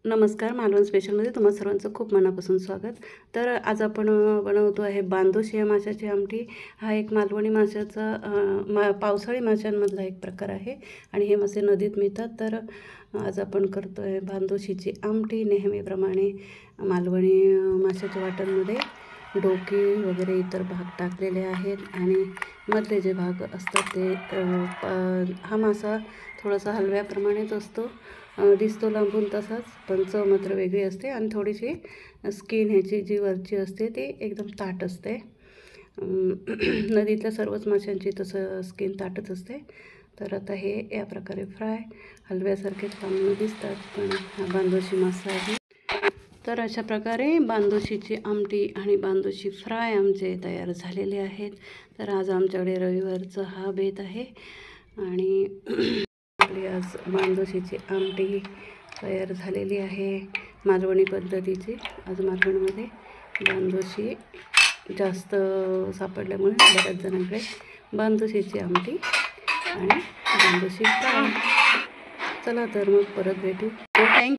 नमस्कार, मालवण स्पेशलमध्ये तुम्हा सर्वांचं खूप मनापासून स्वागत. तर आज आपण बनवतो आहे बांदोशी या माशाची आमटी. हा एक मालवणी माशाचा पावसाळी माशांमधला एक प्रकार आहे आणि हे मासे नदीत मिळतात. तर आज आपण करतो आहे बांदोशीची आमटी. नेहमीप्रमाणे मालवणी माशाच्या वाटणमध्ये डोके वगैरे इतर भाग टाकलेले आहेत आणि मधले जे भाग असतात ते हा मासा थोडासा हलव्याप्रमाणेच असतो, दिसतो लांबून तसाच, पण चव मात्र वेगळी असते. आणि थोडीशी स्किन ह्याची जी वरची असते ती एकदम ताट असते. नदीतल्या सर्वच माशांची तसं स्किन ताटच असते. तर आता हे या प्रकारे फ्राय हलव्यासारखेच लांबून दिसतात, पण हा बांदोशी मासा आहे. तर अशा प्रकारे बांदोशीची आमटी आणि बांदोशी फ्राय आमचे तयार झालेले आहेत. तर आज आमच्याकडे रविवारचा हा बेत आहे आणि आपली आज बांदोशीची आमटी तयार झालेली आहे मालवणी पद्धतीची. आज मालवणमध्ये बांदोशी जास्त सापडल्यामुळे बऱ्याच जणांकडे बांदोशीची आमटी आणि बांदोशी फ्राय. चला तर मग परत भेटू. Thank you.